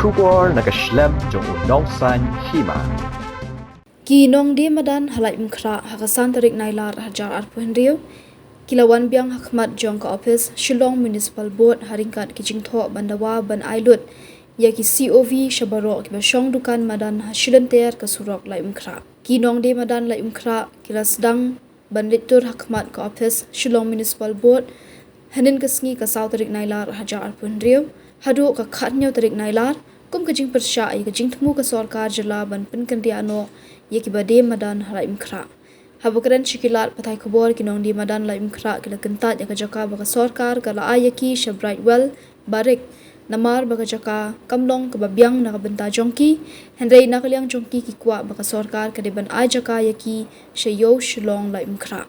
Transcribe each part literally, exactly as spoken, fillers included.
Khubor na ka shlem jong u Nongsaiñ Hima. Ki nongdie madan ha Laitumkhrah ha ka san tarik Nailar hajar arphew hynriew ki la wan biang ha khmat jong ka ophis Shillong Municipal Board ha ryngkat ki jingthoh ban dawa ban ai lut ïa ki C O V sha baroh kiba shong dukan madan ha shilynter ka surok Laitumkhrah. Ki nongdie madan Laitumkhrah ki la sdang ban leit tur ha khmat ka ophis Shillong Municipal Board hynnin ka sngi ka saw tarik Nailar hajar arphew hynriew haduh ka khathynñiew tarik Nailar kum ka jingpyrshah ïa ka jingthmu ka sorkar jylla ban pynkynriah noh ïa kiba die madan ha Laitumkhrah. Haba kren sha ki lad pathai khubor, ki nongdie madan Laitumkhrah ki la kyntait ïa ka jaka ba ka sorkar ka la ai ïa ki sha Brightwell Barrack namar ba ka jaka kam long kaba biang na ka bynta jong ki, hynrei na ka liang jong ki ki kwah ba ka sorkar ka dei ban ai jaka ïa ki sha Ïew Shillong Laitumkhrah.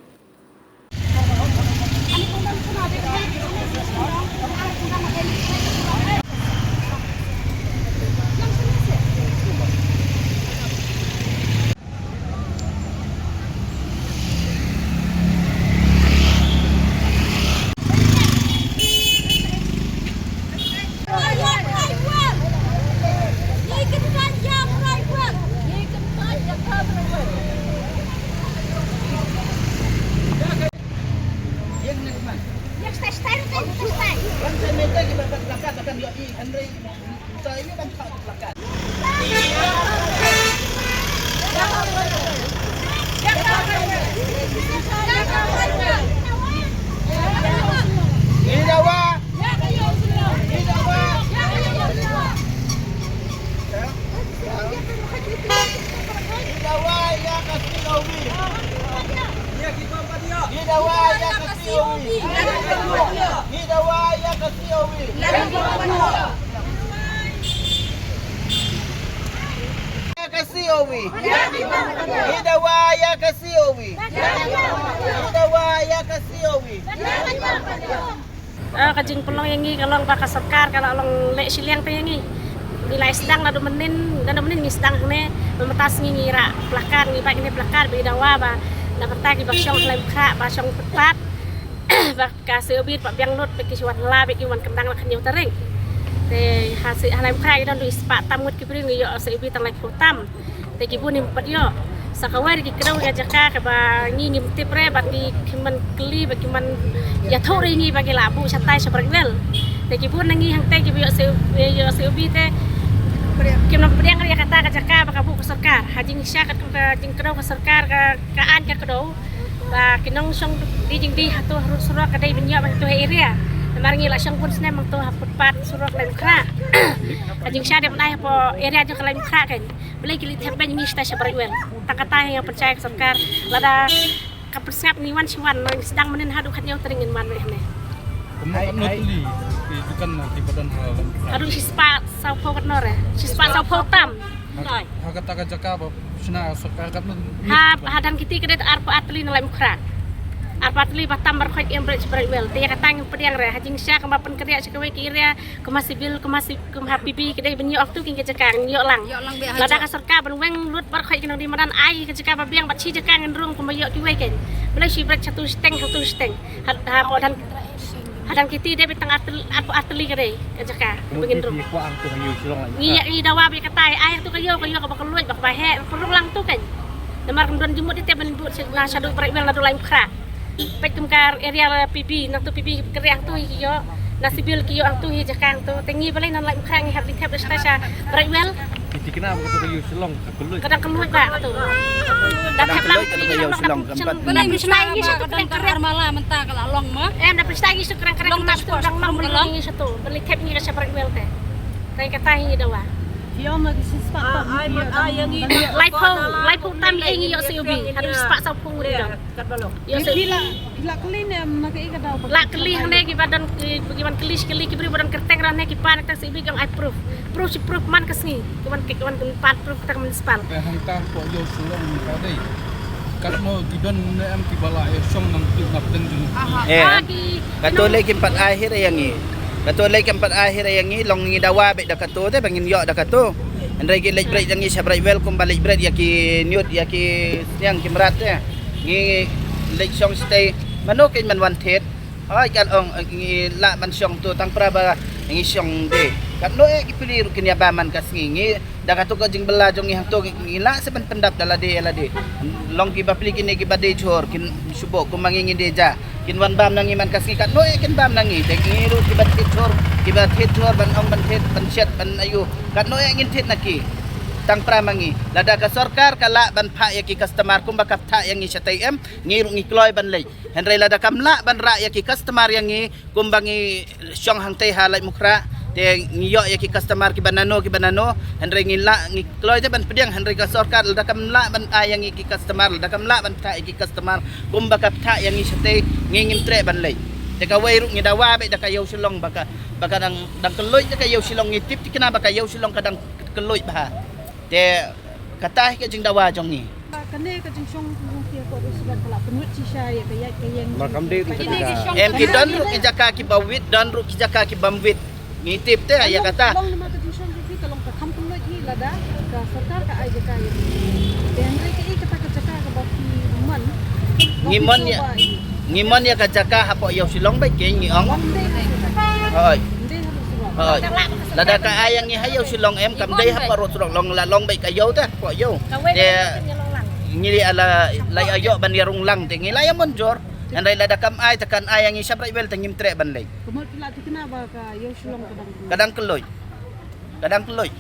Ïa ka C O V. Ngi dawa ïa ka C O V. Ngi dawa ïa ka C O V. Ah, ka jingpynlong ïa ngi ka long ba ka sorkar ka la long leh shiliang te ïa ngi. Ngi la sdang naduh mynnin, naduh mynnin ngi sdang hangne, mynta sngi ngi rah placard, ngi bait hangne placard ba ngi dawa ba na bynta kiba shong ha Laitumkhrah ba shong pat pat. Ba ka C O V pat biang lut, ba ki shu wan la, ba ki wan kyndang la ka hynñiew tarik. Te ha C-, ha Laitumkhrah ki don dei spah tam ngut ki briew, ngi ïoh C O V tang laiphew tam. Te ki bun ym pat ïoh. Sa kawei ruh ki kdew ïa ka jaka kaba ngi ngim tip re, bad ki, ki man kylli, bad ki man ïathuh ruh ïa ngi ba ki la buh shatai sha Brightwell. Te ki bun na ngi hangtei kiba ïoh C-, ïoh C O V te kim nang pdiang re ïa kata ka jaka ba ka buh ka sorkar. Ha jingshisha katkum ka jingkdew ka sorkar ka, ka aiñ ka kdew. Ba ki nongshong die jingdie hato ha surok ka dei ban ïoh ba hato ha area. Namar ngi la shong bun snem hangto ha footpath surok Laitumkhrah. Ka jingshisha dei ban ai hapoh area jong ka Laitumkhrah kan. Balei ki leit thep beiñ ngi shatai sha Brightwell. Tang kata hi nga pynshai ka sorkar. Lada ka pyrsngap ngi wan shi wan, ngi sdang mynnin haduh khathynñiew tarik ngin wan beit hangne. Kumno katno tylli ki dukan na ki ba don ha Laitumkhrah? Haduh shispah sawphew katno re. Shispah sawphew tam. Ha, ha kata ka jaka ba shna sorkar katno? Ha, ha Dhan Kiti ka dei arphew ar tylli na Laitumkhrah. Arphew ar tylli ba tam baroh khoit em bret sha Brightwell. Te ïa kata ngim pdiang re. Ha jingshisha kumba pynkynriah sha kawei ki area, kumba Civil, kumba Ci-, kumba P B ka dei ban ïoh hangto ki jaka, ngin ïoh lang. Ïoh lang beit ha jaka. Lada ka sorkar ban weng lut baroh khoit ki nongdie madan ai ka jaka ba biang bad shi jaka ngin rung kumba ïoh kiwei kan. Balei shi bret shatu shiteng, hangto shiteng. Ha, ha, hapoh Dhan, ha Dhan Kiti dei beit tang ar tyl-, arphew ar tylli ka dei ka jaka ba ngin rung. Ngi ïa, ngi dawa beit katai, ai hangto ka ïew, ka ïew kaba kylluid, ba kaba heh, ba pynrung lang hangto kan. Namar kam don jingmut ïa te ban buh sha, na shaduh Brightwell naduh Laitumkhrah. Peit kum ka area la P B, nangto P B kynriah hangto hi ki ïoh, na Civil ki ïoh hangto hi jaka hangto. Te ngi balei na Laitumkhrah ngi hap ban thep shatai sha Brightwell. Ki thikna ba kato ka ïew Shillong. Ka dang kylluid ba kato. Da thep lang ki ïew Shillong. Balei ngi shnai ngi sha tu kren kren. Armala mynta ka la long ma. Em, da pynshnai ngi sha tu kren kren. Long ma sha tu, long ma ngi sha tu. Balei thep ngi ka sha Brightwell te. Te kata hi ngi dawa. Laiphew, laiphew tam ïa ngi ïoh C O V. Haduh spah sawphew ngut ïa. Ïa, ki la, ki la kylli ne em na kaei ka daw ba la kylli hangne kiba don, ki, kiban kylli shi kylli ki briew ba don kyrteng ra hangne ki pan tang C O V ki ong ai proof. Proof shi proof man ka sngi. Kiban, kiban pan proof tang municipal. Te hangta ko ïoh Shillong ka dei. Katno ki don ne em kiba la ïa shong nangtu na pdeng jong ki. Eh, ah, ki, kato lei kim pat ai hi re ïa ngi. Kato lei kim pat ai hi re ïa ngi, long ngi dawa beit da kato te ba ngin ïoh da kato. Hynrei ki leit bret ïa ngi sha Brightwell kumba leit bret ïa ki ñiut ïa ki sniang ki mrad te. Ngi leit shong shatei. Mano kein ban wan thied? Hooid, kan ong, eh, ngi lah ban shong tu tang pra ba Ngi shong de. Katno eh ki pli ruh kin ïa bam man ka sngi. Ngi da kato ka jingbylla jong ngi hangto ngi lah sa ban pyndap da lade ïa lade. Long kiba pli kine kiba dei jhur kin shu buh kumba ngi ngi dei ja. Kin wan bam na ngi man ka sngi, katno eh kin bam na ngi. Te ngi ruh kiba thied jhur, kiba thied jhur ban ong ban thied ban shet ban ayu. Katno eh ngin thied na ki. Tang pra ma ngi. Lada ka sorkar ka lah ban phah ïa ki customer kumba ka phah ïa ngi shatei em, ngi ruh ngi kloi ban leit. Hynrei lada kam lah ban rah ïa ki customer ïa ngi kumba ngi shong hangtei ha Laitumkhrah, te ngi ïoh ïa ki customer kiba nano kiba nano. Hynrei ngi lah, ngi kloi te ban pdiang, hynrei ka sorkar lada kam lah ban ai ïa ngi ki customer, lada kam lah ban phah ïa ki customer kumba ka phah ïa ngi shatei, ngi ngim treh ban leit. Te kawei ruh ngi dawa beit da ka ïew Shillong ba ka, ba ka dang, dang kylluid da ka ïew Shillong, ngi tip thikna ba ka ïew Shillong ka dang kylluid bha. Te kata hi ka jingdawa jong ngi. Kane ka jingshong jong ki hapoh West Bengal ka la pynwit shisha ïa ka ïaid ka ïeng. Em, ki don ruh ki jaka kiba wit, don ruh ki jaka kibym wit. Ngi tip te ïa kata. Long namar ka jingshong jong ki ka long ka kham pynwit hi lada ka sorkar ka ai jaka ïa ki. Te hynrei kaei kata ka jaka kaba ki mon. Ngi mon ïa, ngi mon ïa ka jaka hapoh ïew Shillong beit, ke ngi ong. Hoi. Hoi. Lada ka ai ïa ngi ha ïew Shillong em, kam dei hapoh rud surok, long la long beit ka ïew te hapoh ïew. Te ngi la, la ïa ïoh ban ïa rung lang te ngi la ïa mynjur. Hynrei lada kam ai te kan ai ïa ngi sha Bright Well te ngim treh ban leit. Ka mut phi la thikna ba ka ïew Shillong ka dang, ka dang kylluid. Ka dang kylluid.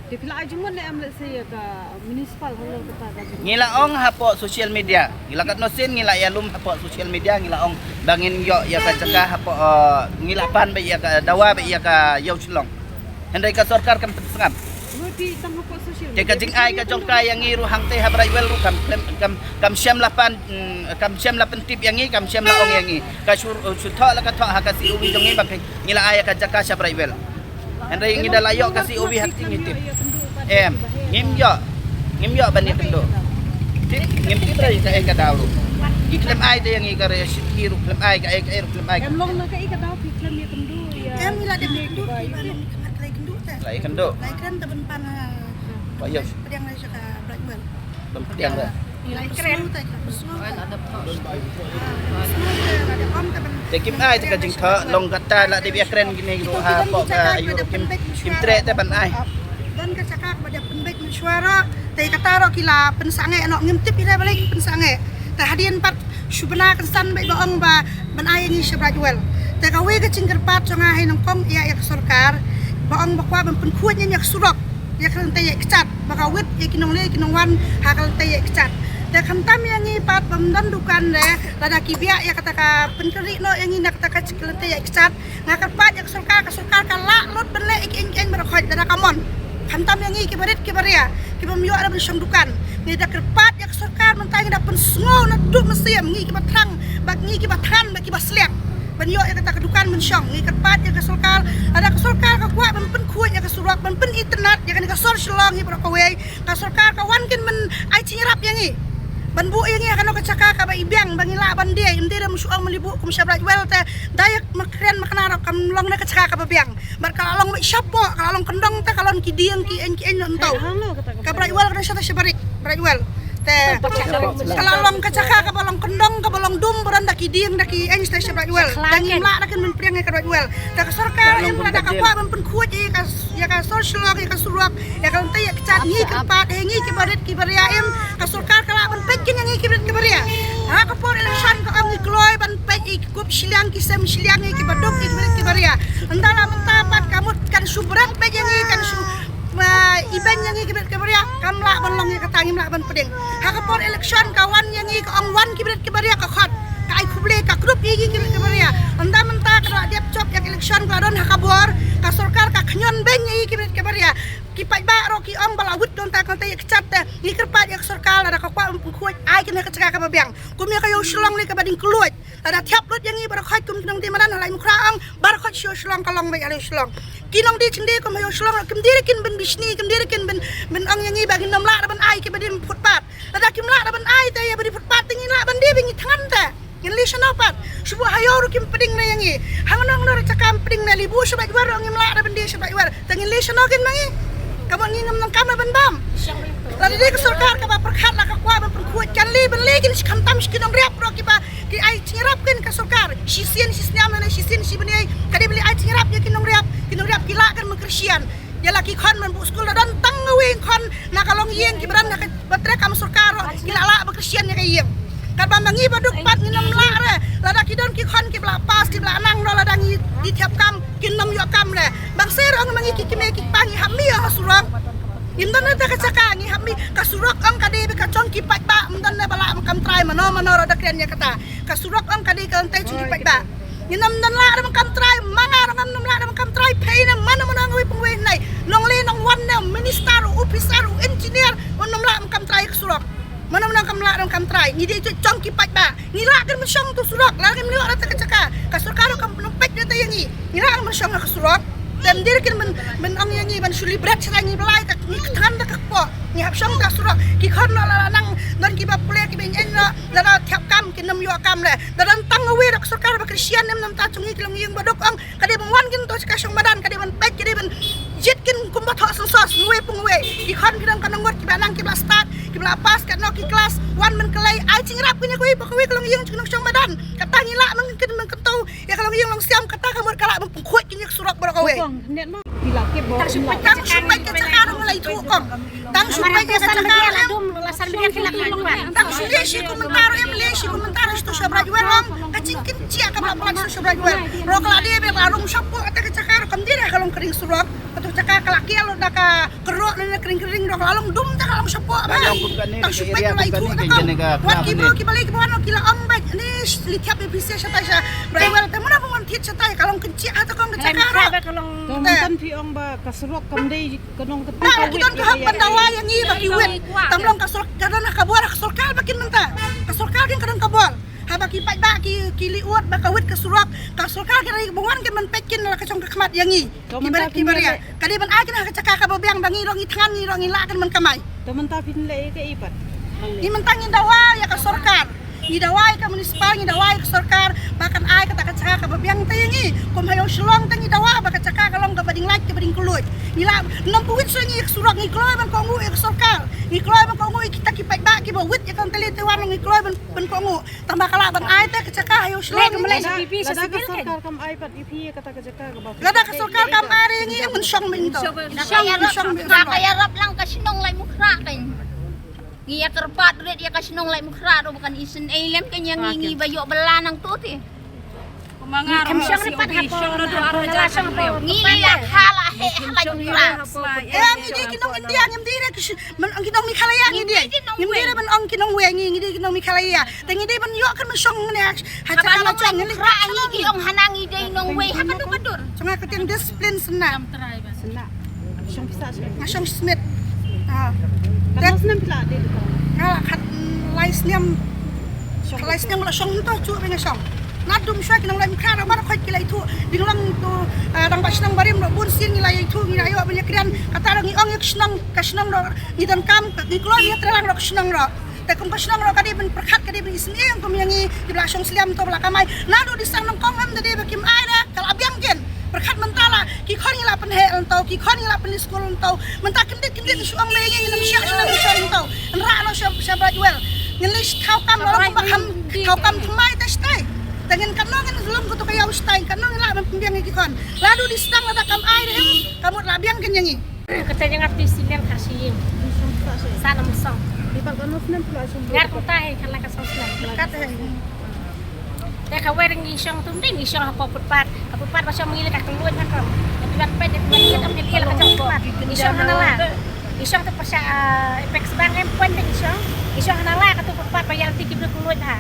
Te phi la ai jingmut ne em, let's say, ïa ka municipal halor kata ka jingmut? Ngi la ong hapoh social media. Ngi la katno sien ngi la ïalum hapoh social media, ngi la ong ba ngin ïoh ïa ka jaka hapoh, eh, ngi la pan beit ïa ka dawa beit ïa ka ïew Shillong. Hynrei ka sorkar kam pynsngap. Te ka jingai ka jong ka ïa ngi ruh hangtei ha Bright Well ruh kam, kam, kam shym la pan, mm, kam shym la pyntip ïa ngi, kam shym la ong ïa ngi. Ka shu, shu thoh la ka thoh ha ka C O V jong ngi ba phi, ngi la ai ïa ka jaka sha Bright Well. Hynrei ngi da la ïoh ka C O V ha ka jingïatip. Em, ngim ïoh. Ngim ïoh ban ïakynduh. Tip, ngim tip re kaei ka daw ruh. Ki khlem ai te ïa ngi ka re shi ki ruh khlem ai, kaei kaei ruh khlem ai. Em long na kaei ka daw ki khlem ïakynduh ïa. Em ngi la dep ïakynduh ki ba ïakynduh. La ïakynduh. La ïakynduh te ban pan ha. Ba ïoh. Pdiang la sha ka Bright Well. Ban pdiang re. Te kim ai te ka jingthoh long kata la dei ïakren kine ruh hapoh ka ïew ruh kim, kim treh te ban ai. Don ka jaka ba dei pynbeit mynshuwa ruh te kata ruh ki la pynsangeh noh, ngim tip ïa balei ki pynsangeh. Te hadien pat shu bna kynsan beit ba ong ba ban ai ïa ngi sha Bright Well. Te kawei ka jingkyrpad jong nga ha nyngkong ïa, ïa ka sorkar ba ong ba kwah ban pynkhuid ïa ngi ïa ka surok. Ïa ka lynti ïa kjat ba ka wit ïa ki nongleh ki nongwan ha ka lynti ïa kjat. Te khamtam ïa ngi pat bym don dukan re, lada ki biang ïa kata ka pynkynriah noh ïa ngi na kata ka lynti ïa kjat. Nga kyrpad ïa ka sorkar, ka sorkar ka lah lut ban leh ïa ki ïing ki ïing baroh khoit lada ka mon. Khamtam ïa ngi ki barit ki baria ki bym ïoh re ban shong dukan. Ngi da kyrpad ïa ka sorkar mynta ngi da pynsngew naduh mynsiem, ngi ki ba thrang bad ngi ki ba thngan bad ki ba sliang ban ïoh ïa kata ka dukan ban shong. Ngi kyrpad ïa ka sorkar, lada ka sorkar ka kwah ban pynkhuid ïa ka surok, ban pynitynnad ïa kane ka sor Shillong hi baroh kawei. Ka sorkar ka wan kin ban ai jingïarap ïa ngi, ban buh ïa ngi ha kano ka jaka kaba i biang ba ngi lah ban die. Ym dei re mynshuwa mylibuh kum sha Bright Well te da ïa makren makna ruh kam long na ka jaka kaba biang. Bad ka la long mih shapoh, ka la long kyndong te ka long ki dieng ki ïeng ki ïeng noh nto. Ka Bright Well ka dang sha ta sha barit, Bright Well. Te ka la long ka jaka kaba long kyndong, kaba long dum, ba don da ki dieng da ki ïeng sha ta sha Bright Well. Te ngim lah da kin ban pdiang ïa ka Bright Well. Te ka sorkar em lada ka kwah ban pynkhuid ïa ka, ïa ka sor Shillong, ïa ka surok, ïa ka lynti ïa kjat, ngi kyrpad ïa ngi ki barit ki baria em, ka sorkar ka lah ban peit kin ïa ngi ki barit ki baria. Ha ka por election ka ong ngi kloi ban peit ïa ki kup shiliang ki sem shiliang ïa ki baduk ïa ki barit ki baria. Ynda la mynta pat ka mut kan shu bret beit ïa ngi, kan shu, ah, i beiñ ïa ngi ki barit ki baria. Kam lah ban long ïa kata, ngim lah ban pdiang. Ha ka por election ka wan ïa ngi ka ong wan ki barit ki baria ka khot. Ka ai khublei ka group ïa ngi ki barit ki baria. Ynda mynta ka la dep jop ïa ka election ka la don ha ka bor, ka sorkar ka khñiot beiñ ïa ngi ki barit ki baria. Ki paidbah ruh ki ong ba la wit don ta ka lynti ïa kjat te. Ngi kyrpad ïa ka sorkar lada ka kwah ban pynkhuid ai kin ha ka jaka kaba biang. Kum ïa ka ïew Shillong ne kaba dang kylluid. Lada thiap lut ïa ngi baroh khoit kum ki nongdie madan ha Laitumkhrah ong baroh khoit sha ïew Shillong ka long beit ha ïew Shillong. Ki nongdie jingdie kum ha ïew Shillong ruh kim dei re kin ban bishni, kim dei re kin ban, ban ong ïa ngi ba ngin ym lah re ban ai kiba die footpath. Lada kim lah re ban ai te ïa ba die footpath te ngin lah ban die ba ngi thngan te. Ngin leit shano pat? Shu buh ha ïew ruh kim pdiang ne ïa ngi. Hangno hangno ruh jaka ym pdiang ne, leit buh sha Bright Well ruh ngim lah re ban die sha Bright Well. Te ngin leit shano kin ma ngi? Ka mut ngi ngim donkam re ban bam. Lada dei ka sorkar kaba pyrkhat la ka kwah ban pynkhuid kan leit ban leit kin shi khamtam shi ki nongriap ruh kiba Ki ai jingïarap kin ka sorkar. Shisien shisnem ne shisien shibnai ka dei ban ai jingïarap ïa ki nongriap. Ki nongriap ki lah kan ban kyrshan. Ïa la ki khon ban buh skul la don tang uwei khon na ka longïing kiba don ha kaba trei kam sorkar ruh ki la lah ban kyrshan ïa ka ïing. Katba ma ngi baduk pat ngim lah re. Lada ki don ki khon kiba la pass kiba la nang ruh lada ngi dei thiah kam kin ym ïoh kam re. Bang shisha ruh ma ngi ki kmie ki kpa ngi hap mih ha surok. Ngim don na ka jaka ngi hap mih ka surok ong ka dei ba ka jong ki paidbah, ngim don na ba lah ban kam trai mano mano ruh da kren ïa kata. Ka surok ong ka dei ka jong ki paidbah. Ngim don lah ban kam trai, ma nga ruh ngam lah ban kam trai, phi ne mano mano ngi pung wei nai. Nongleh nongwan ne minister, officer, engineer, ngim lah ban kam trai ka surok. Mano mano kam lah ban kam trai, ngi dei jong ki paidbah. Ngi lah kan ban shong tu surok, lah kan ban ïoh rata ka jaka. Ka sorkar ruh kam pynpeit rata ïa ngi. Ngi lah kan ban shong ha ka surok. Te ym dei kin ban, ban ong ïa ngi ban celebrate sha ngi blai ka ngi kthan da ka kpoh. Ngi hap shong ka surok. Ki khon la la nang don kiba pule kiba ïeng la la thiah kam kin ym ïoh kam le. Da don tang uwei da ka sorkar ba kyrshan ne ym ta jong ngi ki longïing baduk ong ka dei ban wan kin to sha ka shong madan ka dei ban peit ka dei ban jied kin kumba thoh census uwei pung uwei. Ki khon ki don ka nongot kiba nang kiba la start kiba la pass katno ki klas wan ban kylli ai jingïarap kin ïa kawei ba kawei ka longïing jong ka shong madan. Kata ngi lah nang kin ban kyntu ïa ka longïing longsiam kata ka mut ka lah ban pynkhuid kin ïa ka surok baroh kawei. Tang shu peit ka jaka ruh la ithuh kong. Tang shu peit ka jaka ruh. Tang shu leh shi komentar ruh em leh shi komentar ruh sha Brightwell long. Ka jingkynjah ka ba palat sha Brightwell. Ruh ka la dei ba la rung shapoh kata ka jaka ruh kam dei ka long ka ring surok. Kata ka jaka ka la kial ruh da ka kyrok ne kring kring ruh ka la long dum da ka long shapoh ba. Tang shu peit la ithuh da kong. Wat ki bro ki balei ki ba wan ki la ong ba ni li thiah ba phi sha tai sha Brightwell te mano ba wan thiah sha tai ka long kynjah ha ta kong ka jaka ruh. Ka long. Te mynta phi ong ba ka surok kam dei Ka nong ka ba ki don ka hok ban dawa ïa ngi ba ki wit. Tam long ka sorkar ka don ka bor ka sorkar ba kin mynta. Ka sorkar kin ka don ka bor. Haba ki paidbah ki ki li wot ba ka wit ka surok. Ka sorkar kin ri bangwan kin ban peit kin la ka shong ka khmat ïa ngi. Ki barit ki baria. Ka dei ban ai kin ha ka jaka kaba biang ba ngi rong ngi thngan ngi rong ngi lah kin ban kamai. To mynta phin leh ïa ka i pat. Ngi mynta ngi dawa ïa ka sorkar. Ngi dawa ïa ka municipal, ngi dawa ïa ka sorkar ba kan ai kata ka jaka kaba biang te ïa ngi. Kum ha ïew Shillong te ngi dawa ba ka jaka ka long kaba ding lait kaba ding kylluid. Ngi la nym pynwit shuh ïa ngi ïa ka surok, ngi kloi ban kohnguh ïa ka sorkar. Ngi kloi ban kohnguh ïa kita ki paidbah kiba wit ïa ka ntali te wan ngi kloi ban ban kohnguh. Tang ba ka lah ban ai te ka jaka ha ïew Shillong. Lada ka sorkar kam ai pat ïa phi ïa kata ka jaka kaba phi. Lada ka sorkar kam ai re ngi em ban shong mynta. Shong shong. Ka ïarap lang ka shnong Laitumkhrah ka shnong. Ngi ïa kyrpad rit ïa ka shnong Laitumkhrah ruh ba kan isynei lem ka ïa ngi ngi ba ïoh bylla nangtu te. Em shong ri pat hapoh, hapoh na la shong hapoh. Ngi la kha la heh ha Laitumkhrah. Eh, ngi dei ki nong India, ngim dei re ki shi-, man, ki nong Meghalaya ngi dei. Ngim dei re ban ong ki nongwei ngi, ngi dei ki nong Meghalaya. Te ngi dei ban ïoh kan ban shong ne ha jaka la jong ngi. Ngi ong hana ngi dei nongwei ha ka dur ka dur. Jong nga ka tieng discipline sna. Sna. Shong pisa sna. Nga shong Smith. Ah. Katno snem phi la dei? Nga la khat lai snem. Khat lai snem la shong to chu ba nga shong. Naduh shuwa ki nong Laitumkhrah mar khoit ki la ithuh. Ding long tu, ah, dang ba shnong barim ruh bun sien ngi la ithuh ngi la ïoh ban ïakren. Kata ruh ngi ong ïa ka shnong, ka shnong ruh ngi donkam, ngi kloi ïa trelang ruh ka shnong ruh. Te kum ka shnong ruh ka dei ban pyrkhat ka dei ban isynei kum ïa ngi kiba la shong slem to ba la kamai. Naduh dei sang nongkong em da dei ba kim ai re ka la biang kin. Pyrkhat mynta la ki khon ngi la pynheh lynto, ki khon ngi la pynleit skul lynto. Mynta kyndit kyndit shu ong ba ïa ngi ngin ym shah shu ym shah lynto. Nra lo sha sha Brightwell. Ngin leit thaw kam lo kumba kham thaw kam thymmai te shatai. Te ngin katno ngin lum kutu ka ïaw shatai katno ngin lah ban pynbiang ïa ki khon. Naduh dei sdang lada kam ai re em ka mut la biang kin ïa ngi. Kata jong nga phi snem ka shi ïing. Sa number song. Ngar kumta hi kala ka song snem. Kat hi. Te kawei ngi shong tum dei ngi shong hapoh footpath. Hapoh footpath ba shong ngi le ka kylluid na kam. Ngi ban peit ngi ban ïa ka jong footpath. Ngi shong hana la. Ngi shong te pyrshah, ah, apex bang em point ngi shong. Ngi shong hana la katu footpath ba ïa ti ki briew kylluid ha.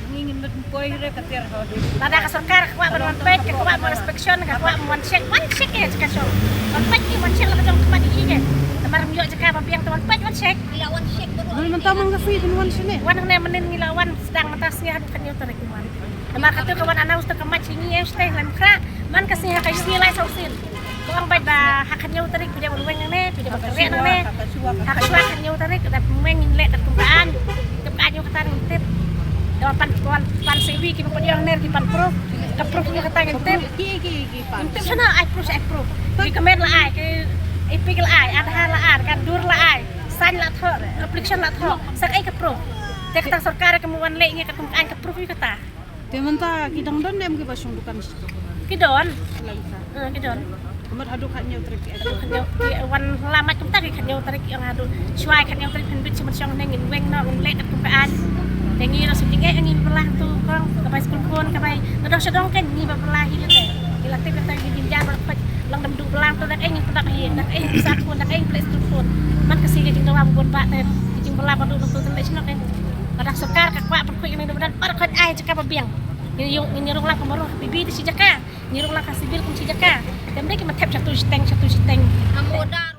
Ngi ngin mut poi re ka ter ha. Lada ka sorkar ka kwah ban wan peit, ka kwah ban inspection, ka kwah ban wan check, wan check ïa jaka shong. Wan peit ki wan check la ka jong ka mat ïa ki ke. Namar ym ïoh jaka ba biang te wan peit wan check. Ngi la wan check baroh. Mynta man ka sngi phin wan shane. Wan hangne mynnin ngi la wan sdang mynta sngi haduh khathynñiew tarik ngi wan. Namar katu ka wan announce te ka mat sha ngi ïa shatei Laitumkhrah. Man ka sngi ha ka sngi lai saw sien. Ko ong bad ba ha khathynñiew tarik phi dei ban weng nangne, phi dei ban kyrhai nangne. Ha ka shuwa khathynñiew tarik da pynweng ngin leh kat kum ka aiñ. Kat ka aiñ ïa kata ngin tip. Da wan pan, wan pan sewi ki ban pynïoh nangne ki pan proof. Ka proof ïa kata ngin tip. Ki, ki, ki pan. Ngin tip shano ai proof, ai proof. Ki kmen la ai, ki epek la ai, Aadhaar la ai, ka dur la ai, sign la thoh, application la thoh. Sa kaei ka proof? Te kata sorkar ka mut wan leh ngi katkum ka aiñ ka proof ïa kata. Te mynta ki dang don ne em kiba shong dukan shi? Ki don. Lagi sa. Eh, ki don. Ka mut haduh khatñiew tarik ki. Haduh khatñiew ki wan la mat kumta ki khatñiew tarik ki ong haduh. Shuwa khatñiew tarik phin bit shi mut shong ne ngin weng noh ngin leh katkum ka aiñ. Te ngi ruh shu jingeh ngi ba lah tu kong ka bai skul khun ka bai. Ka dong sha dong ka ngi ba lah hi leh te. Ngi la tip kata ngi jingjan ba khot long dam du ba lah tu dak eh ngi pyndak hi dak eh ngi sa khun dak eh ngi pynleh skul khun. Man ka si ka jingdawa ba bun ba te. Jingbylla ba du ba tu te leh shnong eh. Lada sorkar ka kwah pyrkhat ïa ngi ba don pyrkhat ai jaka ba biang. Ngi ïoh ngi rung lang ka maro bibi te shi jaka. Ngi rung lang ka civil kum shi jaka. Te mdei ki ma thep shatu shiteng shatu shiteng. Amodar.